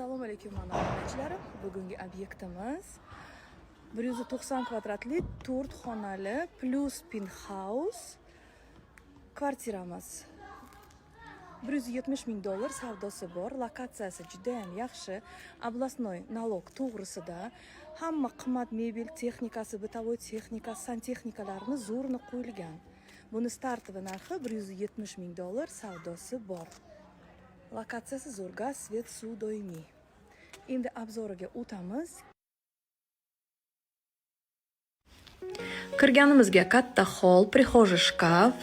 Assalomu alaykum, mana obunachilarim. Bugungi obyektimiz 190 kvadratli, 4 xonali плюс penthouse kvartiramiz. 170 ming dollar savdosi bor. Lokatsiyasi juda ham yaxshi. Областной налог to'g'risida. Hamma qimmat mebel texnikasi, бытовой texnika, santexnikalarini zo'rni qo'yilgan. Buni стартовый narxi 170 ming dollar, savdosi bor. Lokatsiyasi zo'r, gaz, свет, suv doimiy. Endi обзор iga o'tamiz. Kirganimizga katta hol, прихожий, shkaf,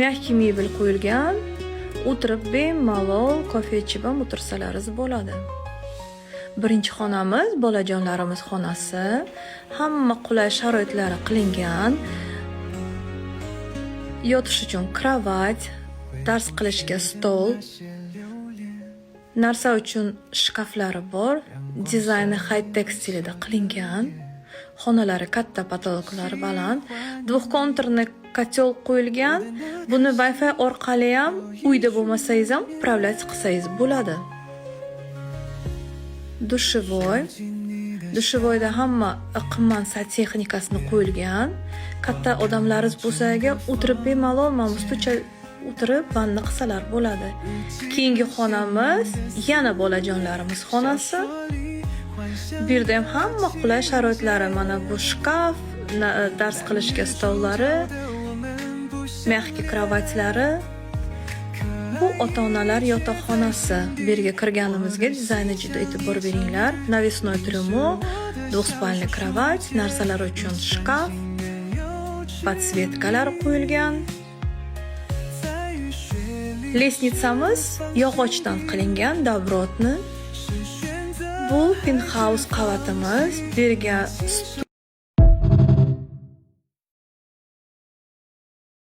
мягкий mebel qo'yilgan. O'tirib bemalol kofe ichib ham o'tirsalaringiz bo'ladi. Birinchi xonamiz bolajonlarimiz xonasi. Hamma qulay sharoitlari qilingan. Yotish uchun кровать, dars qilishga stol, narsa uchun shkaflari bor. Dizayni high-tech stilida qilingan. Xonalari katta, потолок lari baland. Двухконтурный котел qo'yilgan. Buni Wi-Fi orqali ham uyda bo'lmasangiz ham управлять qilsangiz bo'ladi. Душевой. Душевой da hamma qimmat santexnikasini qo'yilgan. Katta odamlaringiz bo'lsa agar, o'tirib bemalol mana bu stulcha o'tirib vanna qilsalar bo'ladi. Keyingi xonamiz yana bolajonlarimiz xonasi. Bu yerda ham hamma qulay sharoitlari, mana bu shkaf, dars qilishga stollari, мягкий кровать lari. Bu ota-onalar yotoqxonasi. Bu yerga kirganimizga dizayni juda e'tibor beringlar. Навесной трюмо, двухспальный кровать, narsalar uchun shkaf, подсветка lar qo'yilgan. Лестница miz yog'ochdan qilingan, добротный. Bu penthouse qavatimiz. Bu yerga